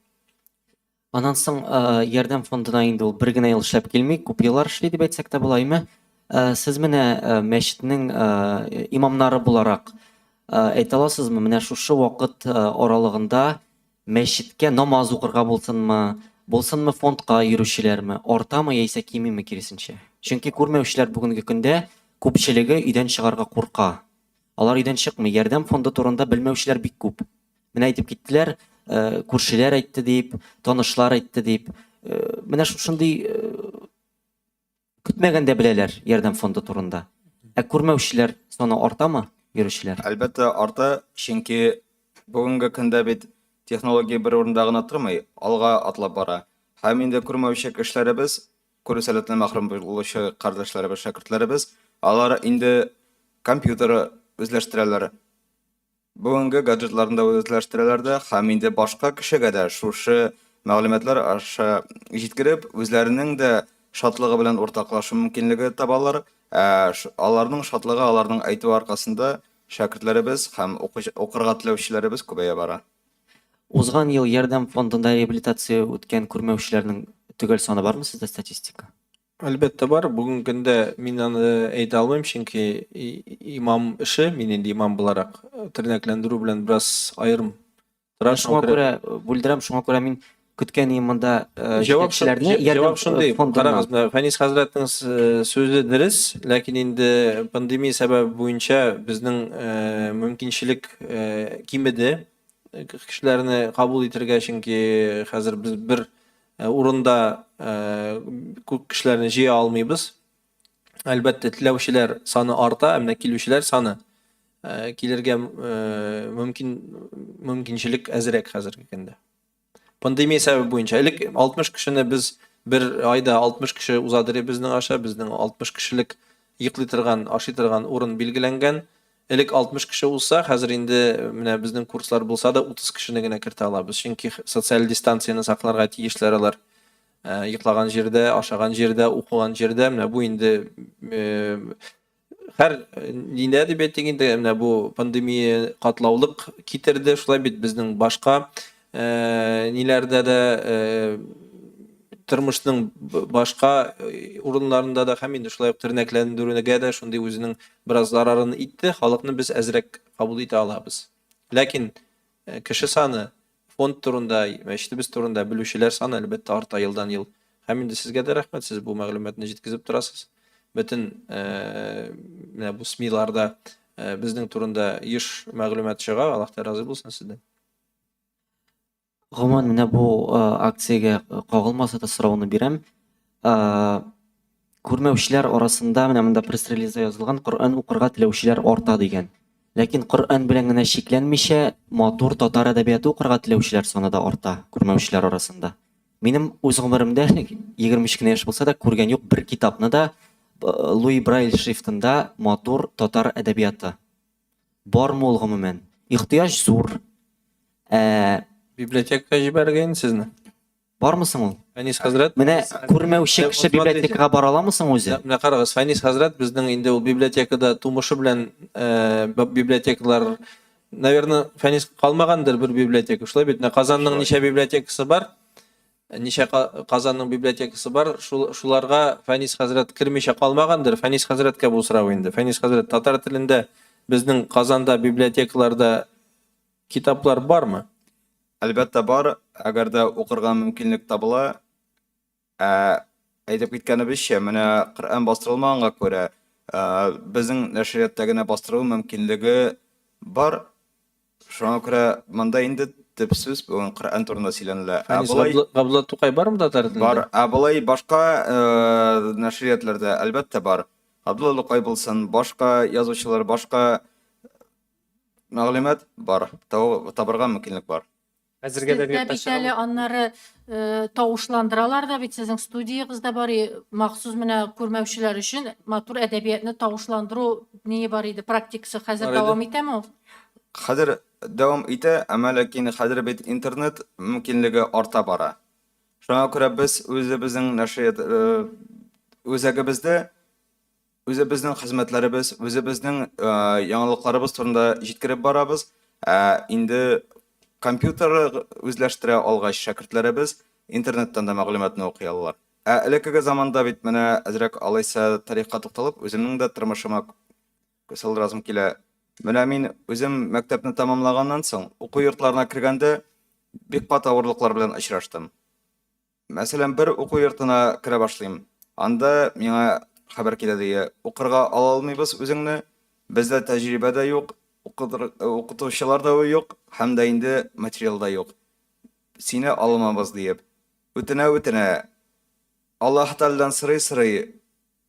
Speaker 7: Аннан соң Ярдәм фондына инде ул бер генә ел эшләп килми, күп еллар эшли дип әйтсәк тә була, әйме? Сез менә мәчетнең имамнары буларак әйтә аласызмы, менә шушы вакыт аралыгында мәчеткә намаз укырга булсынмы, булсынмы фондка йөрүчеләрме, артамы яисә кимиме киресенчә? Чөнки күрмәүчеләр бүгенге көндә күпчелеге өйдән чыгарга курка. Алар өйдән чыкмый. Ярдәм фонды турында белмәүчеләр бик күп. Менә әйтеп киттеләр, күршеләр әйтте дип, танышлар әйтте дип. Менә шушындый көтмәгәндә беләләр Ярдәм фонды турында. Ә күрмәүчеләр саны артамы, йөрүчеләр?
Speaker 3: Әлбәттә, арта, чөнки бүгенге көндә бит технология бер урында гына тормый, алга атлап бара. Һәм инде күрмәүче кешеләребез, күрү сәләтеннән мәхрүм булучы кардәшләребез, шәкертләребез, алар инде компьютер үзләштерәләр. Бүгенге гаджетларны да үзләштерәләр дә һәм инде башка кешегә дә шушы мәгълүматлар аша җиткереп, үзләренең дә шатлыгы белән уртаклашу мөмкинлеге табалар. Ә аларның шатлыгы, аларның әйтүе аркасында шәкертләребез һәм укырга теләүчеләребез күбәя бара.
Speaker 7: Узган ел Ярдәм фондында реабилитация үткән күрмәүчеләрнең төгәл саны бармы сездә статистика?
Speaker 2: Әлбәттә бар. Бүгенге көндә мин аны әйтә алмыйм, чөнки имам эше, мин инде имам буларак тернәкләндерү белән бераз аерым тора.
Speaker 7: Шуңа күрә бүлдерәм, шуңа күрә мин көткән идем монда
Speaker 2: җавап шундый, җавап шундый. Карагыз, менә Фәнис хәзрәтнең сүзе дөрес, ләкин инде пандемия сәбәбе буенча безнең мөмкинчелек кимеде кешеләрне кабул итергә, чөнки хәзер без бер урында күп кешеләрне җыя алмыйбыз. Әлбәттә, теләүчеләр саны арта, ә менә килүчеләр саны килергә мөмкин мөмкинчелек әзрәк хәзерге көндә. Пандемия сәбәбе буенча элек 60 кешене без бер айда 60 кеше узадыр безнең аша, безнең 60 кешелек йоклый торган, ашый торган урын билгеләнгән. Элек 60 кеше узса, хәзер инде менә безнең курслар булса да 30 кешене генә кертә алабыз. Чөнки социаль дистанцияне сакларга тиешләр алар. Йоклаган җирдә, ашаган җирдә, укыган җирдә. Менә бу инде һәр нидә дип әйтик инде, менә бу пандемия катлаулык китерде. Шулай бит безнең башка ниләрдә дә тормышның башка урыннарында да һәм инде шулай ук тернәкләндерүгә дә шундый үзенең бераз зарарын итте, халыкны без әзрәк кабул итә алабыз. Ләкин кеше саны, фонд турында, мәчетебез турында белүчеләр саны, әлбәттә, арта елдан-ел. Һәм инде сезгә дә рәхмәт, сез бу мәгълүматны җиткезеп торасыз. Бөтен менә бу СМИларда безнең турында еш мәгълүмат чыга, Аллаһ та разый булсын сездән.
Speaker 7: Гомумән, менә бу акциягә кагылмаса да сорауны бирәм. Күрмәүчеләр арасында менә монда пресс-релизда язылган Коръән укырга теләүчеләр арта дигән. Ләкин Коръән белән генә чикләнмичә, матур татар әдәбияты укырга теләүчеләр саны да арта күрмәүчеләр арасында. Минем үз гомеремдә 23 кенә яшь булса да күргән юк бер китапны да Луи Брайль шрифтында матур татар әдәбияты. Бармы ул гомумән? Ихтыяҗ зур.
Speaker 2: Ә библиотекага җибәрергә инде сезне.
Speaker 7: Бармы соң ул?
Speaker 2: Фәнис хәзрәт.
Speaker 7: Менә күрмәүче кеше библиотекага бара аламы соң үзе?
Speaker 2: Менә карагыз, Фәнис хәзрәт безнең инде ул библиотекада тумышы белән библиотекалар наверное, Фәнис калмагандыр бер библиотека. Шулай бит, менә Казанның ничә библиотекасы бар? Ничә Казанның библиотекасы бар? Шул, шуларга Фәнис хәзрәт кермичә калмагандыр. Фәнис хәзрәткә бу сорау инде. Фәнис хәзрәт, татар телендә безнең Казанда библиотекаларда китаплар бармы?
Speaker 3: Әлбәттә бар, әгәр дә укырга мөмкинлек табыла. Ә әйтеп киткәнебезчә, менә Коръән бастырылмаганга күрә, безнең нәшриятта генә бастыру мөмкинлеге бар. Шуңа күрә монда инде төп сүз бүген Коръән турында сөйләнелә. Ә болай
Speaker 2: Габдулла Тукай бармы татар телендә?
Speaker 3: Бар. Ә болай башка нәшриятләрдә әлбәттә бар. Габдулла Тукай булсын, башка язучылар, башка мәгълүмат бар. Табырга мөмкинлек бар.
Speaker 1: Хәзерге
Speaker 8: Сездә
Speaker 1: әдәбиятта
Speaker 8: бит әле
Speaker 1: чыгамы?
Speaker 8: аннары э, тавышландыралар да бит, сезнең студиягез дә бар, и, махсус менә күрмәүчеләр өчен матур әдәбиятны тавышландыру ние бар иде, практикасы хәзер
Speaker 2: Бар иде.
Speaker 8: дәвам итәме ул?
Speaker 3: Хәзер дәвам итә, әмма ләкин хәзер бит интернет мөмкинлеге арта бара. Шуңа күрә без үзебезнең нәшрият э, үзәгебездә Үзебезнең хезмәтләребез, үзебезнең яңалыкларыбыз турында җиткереп барабыз. Ә инде компьютер үзләштерә алгач, шәкертләребез интернеттан да мәгълүматны укый алалар. Ә элеккеге заманда бит менә әзрәк алайса тарихка тукталып, үземнең дә тормышыма күз салдырасым килә. Менә мин үзем мәктәпне тәмамлаганнан соң, уку йортларына кергәндә бик каты авырлыклар белән очраштым. Мәсәлән, бер уку йортына керә башлыйм. Анда миңа хәбәр килә ди, укырга ала алмыйбыз үзеңне, бездә тәҗрибә дә юк, укытучылар да юк һәм дә инде материал да юк. Сине алмабыз диеп. Үтенә-үтенә, Аллаһ Тәгаләдән сорый-сорый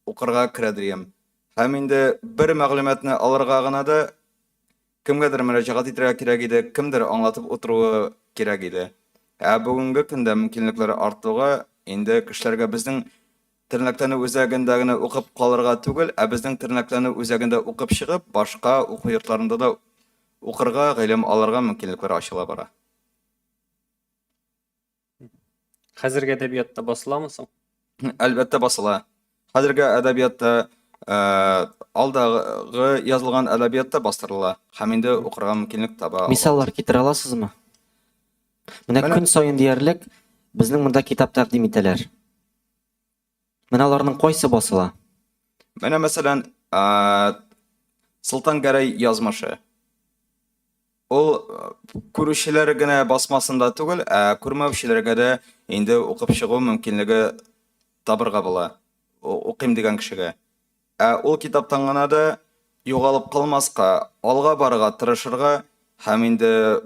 Speaker 3: укырга керә дием. Һәм инде бер мәгълүматны алырга гына да Кемгәдер мөрәҗәгать итәргә кирәк иде, кемдер аңлатып утыруы кирәк иде. Ә бүгенге көндә мөмкинлекләр артуга, инде кешеләргә безнең тернәкләнү үзәгендә генә укып калырга түгел, ә безнең тернәкләнү үзәгендә укып чыгып, башка уку йортларында да укырга, гыйлем алырга мөмкинлекләр ачыла бара.
Speaker 1: Хәзерге әдәбиятта басыламы соң?
Speaker 3: Әлбәттә басыла. Хәзерге әдәбиятта э, алдагы язылган әдәбиятта бастырыла һәм инде укырга мөмкинлек таба алабыз.
Speaker 7: Мисаллар китерә аласызмы? Менә
Speaker 3: Менә-
Speaker 7: көн саен диярлек безнең монда китап тәкъдим итәләр. Менә аларның кайсы басыла?
Speaker 3: Менә мәсәлән, э, Солтан Гәрәй язмышы. Ул күрүчеләр генә басмасында түгел, ә күрмәүчеләргә дә инде укып чыгу мөмкинлеге табырга була, укыйм дигән кешегә. Ә ул китаптан гына да югалып калмаска, алга барырга тырышырга һәм инде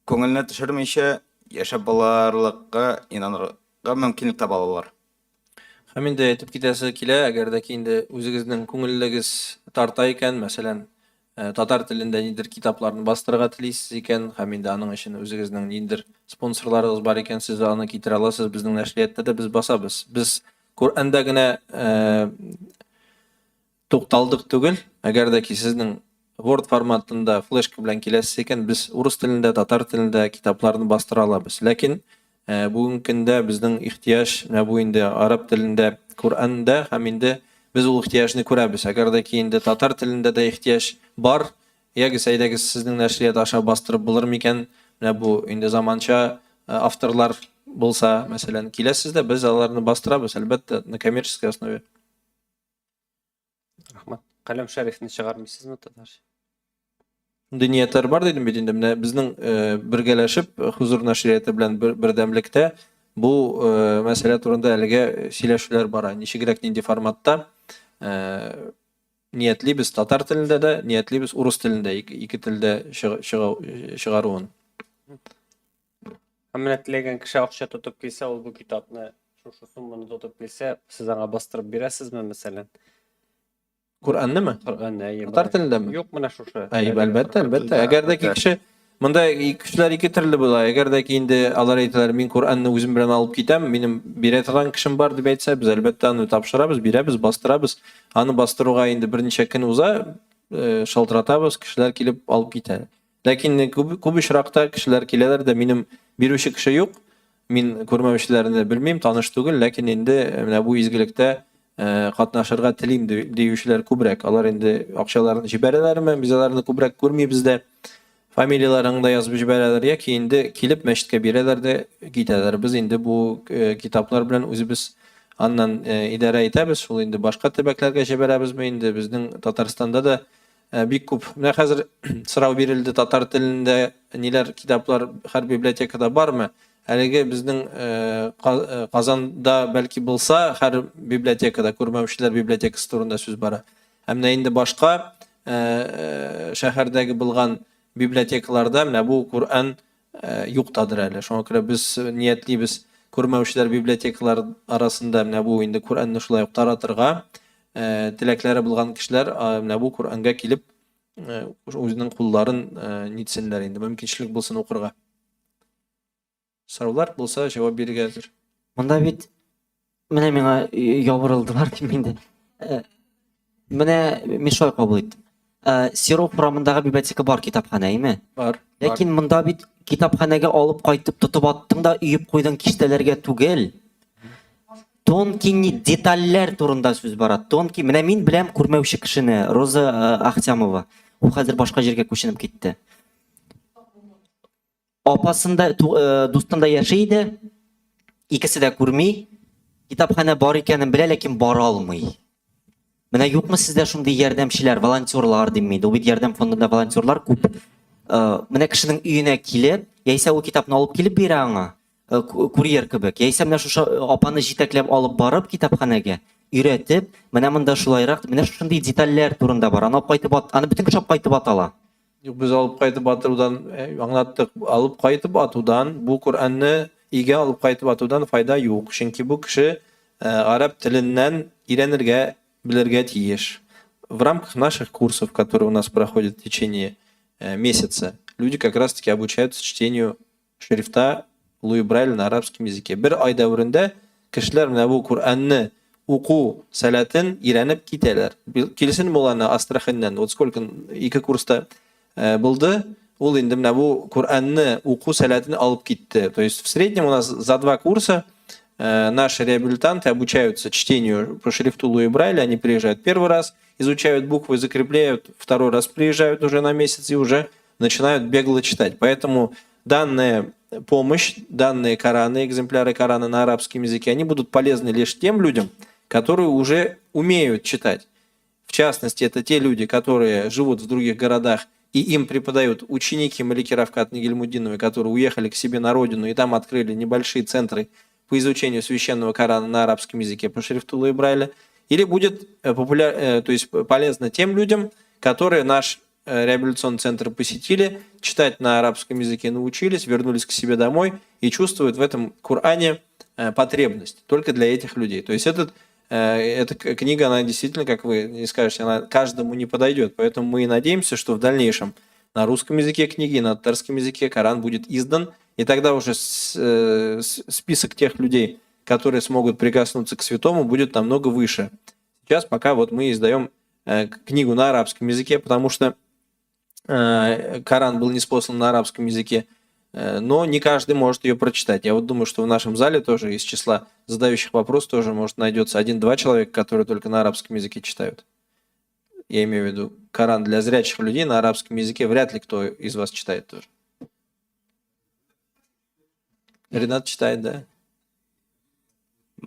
Speaker 3: күңелне төшермичә яшәп булырлыкка инанырга мөмкинлек таба алалар.
Speaker 2: Һәм инде әйтеп китәсе килә, әгәр дә ки инде үзегезнең күңеллегез тарта икән, мәсәлән, э, татар телендә нидер китапларны бастырырга телисез икән, һәм инде аның өчен үзегезнең ниндидер спонсорларыгыз бар икән, сез аны китерә аласыз, безнең нәшрияттә дә без басабыз. Без Коръәндә генә э, Тукталдык түгел, әгәр дә ки сезнең Word форматында флешка белән киләсез икән, без урыс телендә, татар телендә китапларны бастыра алабыз. Ләкин э, бүгенге көндә безнең ихтыяҗ менә бу инде араб телендә, Коръәндә һәм инде без ул ихтыяҗны күрәбез. Әгәр дә ки инде татар телендә дә ихтыяҗ бар, ягез, әйдәгез, сезнең нәшрият аша бастырып булыр микән? Менә бу инде заманча э, авторлар булса, мәсәлән, киләсез дә, без аларны бастырабыз, әлбәттә, на коммерческой основе.
Speaker 1: Рәхмәт. Каләм Шәрифне чыгармыйсызмы татарча?
Speaker 2: Шундый ниятләр бар дидем бит инде. Менә безнең э, бергәләшеп э, Хузур нәшрияты белән бер, бердәмлектә бу э, мәсьәлә турында әлегә сөйләшүләр бара. Ничегрәк, нинди форматта э, ниятлибез татар телендә дә, ниятлибез урыс телендә ике, ике телдә чыгаруын.
Speaker 1: Һәм менә теләгән кеше акча тотып килсә, ул бу китапны шушы сумманы тотып килсә, сез аңа бастырып бирәсезме, мәсәлән?
Speaker 2: Коръәннеме?
Speaker 1: Коръәнне, әйе.
Speaker 2: Татар телендәме?
Speaker 1: Юк, менә шушы.
Speaker 2: Әйе, әлбәттә, әлбәттә. Әгәр дә ки кеше монда кешеләр ике төрле була. Әгәр дә ки инде алар әйтәләр, мин Коръәнне үзем белән алып китәм, минем бирә торган кешем бар дип әйтсә, без әлбәттә аны тапшырабыз, бирәбез, бастырабыз. Аны бастыруга инде берничә көн уза, э, шалтыратабыз, кешеләр килеп алып китә. Ләкин күп, күп очракта кешеләр киләләр дә, минем бирүче кеше юк, мин күрмәүчеләрне белмим, таныш түгел, ләкин инде э, менә бу изгелектә э, катнашырга телим диючеләр күбрәк. Алар инде акчаларын җибәрәләрме, без аларны күбрәк күрмибез дә. Фамилияләрен дә язып җибәрәләр яки инде килеп мәчеткә бирәләр дә китәләр. Без инде бу китаплар белән үзебез аннан идарә итәбез. Шул инде башка төбәкләргә җибәрәбезме инде безнең Татарстанда да бик күп. Менә хәзер сорау бирелде, татар телендә ниләр китаплар һәр библиотекада бармы? Әлеге безнең Казанда бәлки булса, һәр библиотекада күрмәүчеләр библиотекасы турында сүз бара. Ә менә инде башка шәһәрдәге булган библиотекаларда менә бу Коръән юктадыр әле. Шуңа күрә без ниятлибез күрмәүчеләр библиотекалар арасында менә бу инде Коръәнне шулай ук таратырга. Теләкләре булган кешеләр менә бу Коръәнгә килеп үзенең кулларын нитсеннәр инде, мөмкинчелек булсын укырга. Сораулар булса, җавап бирергә әзер.
Speaker 7: Монда бит менә миңа ябырылдылар дим инде. Менә мин шулай кабул иттем. Серов урамындагы библиотека бар китапханә, әйме?
Speaker 2: Бар.
Speaker 7: Ләкин монда бит китапханәгә алып кайтып тотып аттың да өеп куйдың киштәләргә түгел. Тонкий детальләр турында сүз бара. Тонкий, менә мин беләм күрмәүче кешене, Роза Ахтямова. Ул хәзер башка җиргә күченеп китте. Апасында, дустында яши иде. Икесе дә күрми. Китапханә бар икәнен белә, ләкин бара алмый. Менә юкмы сездә шундый ярдәмчеләр, волонтерлар дим мин. Ул бит ярдәм фондында волонтерлар күп. Менә кешенең өенә килеп, яисә ул китапны алып килеп бирә аңа, курьер кебек. Яисә менә шушы апаны җитәкләп алып барып китапханәгә, өйрәтеп, менә монда шулайрак, менә шушындый детальләр турында бар. Аны алып кайтып ат, аны бөтен кеше алып кайтып ата ала.
Speaker 2: Юк, без алып кайтып атудан аңлаттык. Алып кайтып атудан, бу Коръәнне өйгә алып кайтып атудан файда юк. Чөнки бу кеше гарәп теленнән өйрәнергә, белергә тиеш. В рамках наших курсов, которые у нас проходят в течение месяца, люди как раз-таки обучаются чтению шрифта Луи Брайль на арабском языке. Бер ай дәверендә кешеләр менә бу Коръәнне уку сәләтен өйрәнеп китәләр. Килсен мулланы Астраханьнан, вот сколько ике курста булды, ул инде менә бу Коръәнне уку сәләтен алып китте. То есть в среднем у нас за два курса наши реабилитанты обучаются чтению по шрифту Луи Брайля, они приезжают первый раз, изучают буквы, закрепляют, второй раз приезжают уже на месяц и уже начинают бегло читать. Поэтому данная помощь, данные Кораны, экземпляры Корана на арабском языке, они будут полезны лишь тем людям, которые уже умеют читать. В частности, это те люди, которые живут в других городах, и им преподают ученики Малики Рафкатовны Гильмутдиновой, которые уехали к себе на родину и там открыли небольшие центры по изучению священного Корана на арабском языке по шрифту Луи Брайля, или будет то есть полезно тем людям, которые наш реабилитационный центр посетили, читать на арабском языке научились, вернулись к себе домой и чувствуют в этом Коране потребность только для этих людей. То есть эта книга, она действительно, как вы не скажете, она каждому не подойдет. Поэтому мы и надеемся, что в дальнейшем на русском языке книги и на татарском языке Коран будет издан, и тогда уже список тех людей, которые смогут прикоснуться к святому, будет намного выше. Сейчас пока мы издаем книгу на арабском языке, потому что Коран был ниспослан на арабском языке, но не каждый может ее прочитать. Я думаю, что в нашем зале тоже из числа задающих вопрос тоже, может, найдется один-два человека, которые только на арабском языке читают. Я имею в виду Коран для зрячих людей на арабском языке вряд ли кто из вас читает тоже. Ренат читает, да?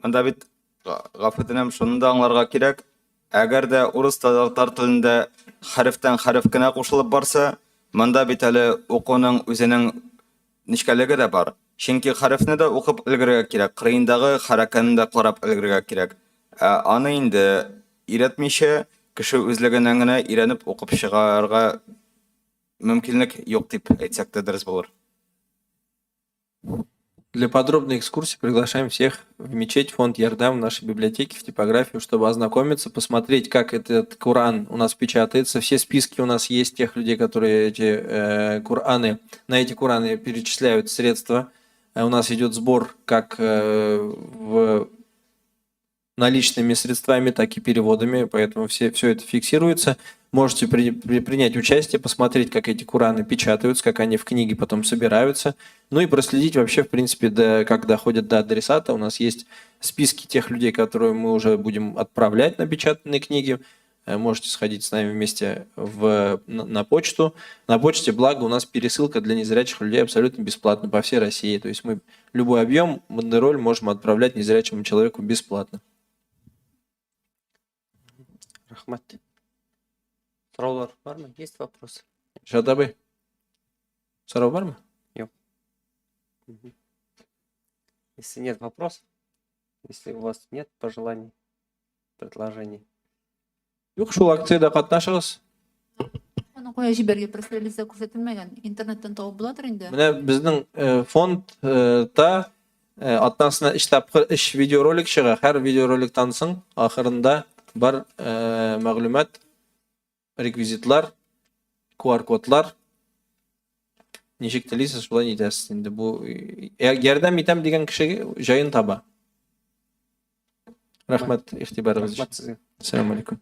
Speaker 3: Монда бит, гафу үтенәм, шуны да аңларга кирәк. Әгәр дә урыс татар телендә хәрефтән хәреф кенә кушылып барса, монда бит әле укуның үзенең нечкәлеге дә бар. Чөнки хәрефне дә укып өлгерергә кирәк, кырыендагы хәрәкәтне дә карап өлгерергә кирәк. Ә аны инде өйрәтмичә, кеше үзлегеннән генә өйрәнеп укып чыгарга мөмкинлек юк дип әйтсәк тә дөрес булыр.
Speaker 2: Для подробной экскурсии приглашаем всех в мечеть фонд Ярдам в нашей библиотеке, в типографию, чтобы ознакомиться, посмотреть, как этот Коран у нас печатается. Все списки у нас есть тех людей, которые на эти Кораны перечисляют средства. У нас идет сбор как в наличными средствами, так и переводами, поэтому все это фиксируется. Можете принять участие, посмотреть, как эти Кораны печатаются, как они в книге потом собираются, и проследить вообще, в принципе, как доходят до адресата. У нас есть списки тех людей, которые мы уже будем отправлять напечатанные книги. Можете сходить с нами вместе на почту. На почте, благо, у нас пересылка для незрячих людей абсолютно бесплатно по всей России. То есть мы любой объем бандероль можем отправлять незрячему человеку бесплатно.
Speaker 1: Рәхмәт. Сораулар бармы? Есть вопросы?
Speaker 2: Ришат абый, сорау бармы?
Speaker 1: Юк. Если нет вопросов, если у вас нет пожеланий, предложений.
Speaker 2: Юк, шул акциядә катнашыгыз.
Speaker 9: Аны кая җибәргә пресс-релизда күрсәтелмәгән. Интернеттан табып буладыр инде.
Speaker 2: Менә безнең фондта атнасына өч тапкыр өч видеоролик чыга. Һәр видеороликтан соң ахырында бар мәгълүмат, реквизитлар, QR-кодлар. Ничек телисез, шулай итәсез инде. Бу ярдәм итәм дигән кеше җаен таба. Рәхмәт игътибарыгыз өчен.
Speaker 1: Рәхмәт сезгә.
Speaker 2: Ассаламу алейкум.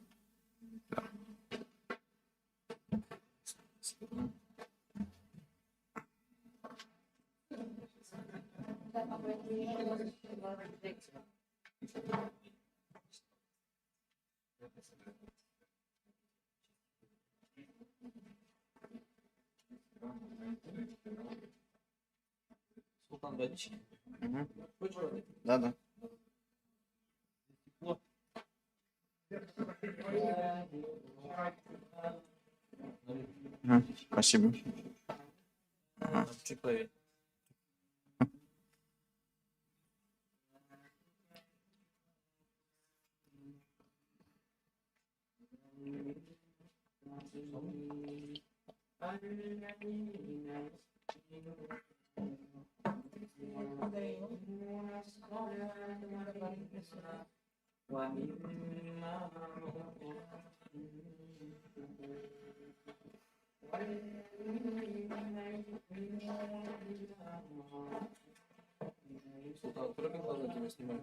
Speaker 2: Султан, водички? Хочешь воды?
Speaker 5: Да, да. Спасибо. Ага.
Speaker 2: Чуть правее. Султан, открой глаза, тебя снимаю.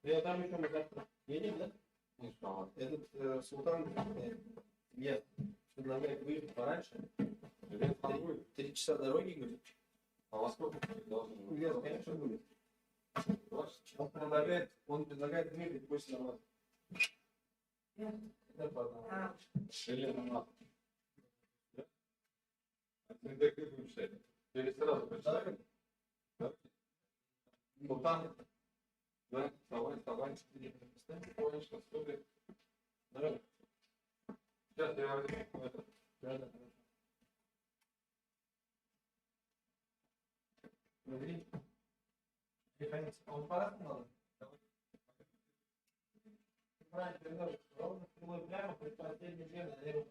Speaker 2: Я там еще мы завтра едем, да? Этот Султан нет, предлагает выехать пораньше. 3 часа дороги, говорит.
Speaker 10: А во сколько должен быть?
Speaker 2: Нет, конечно, будет. Он предлагает выехать после намаза.
Speaker 10: Или намаз. Да? А ты как будешь читать? Или сразу прочитать? Да? Султан. Да, вставай, вставай. Тихонечко, ступи. Давай. Сейчас я возьму.
Speaker 2: Да, да. Смотри. Он по-разному надо? Правильно, переносишь. Ровно стрелой прямо, предпоследний член налево.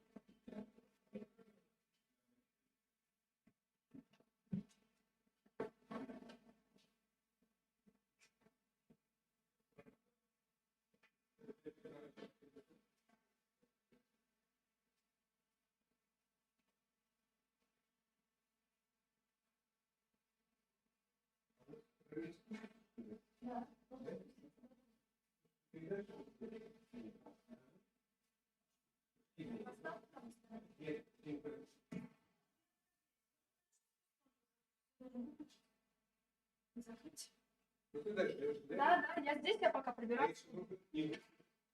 Speaker 11: Да, да, я здесь, я пока прибираю.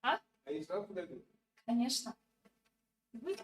Speaker 11: А?
Speaker 10: Они сразу подойдут?
Speaker 11: Конечно. Вы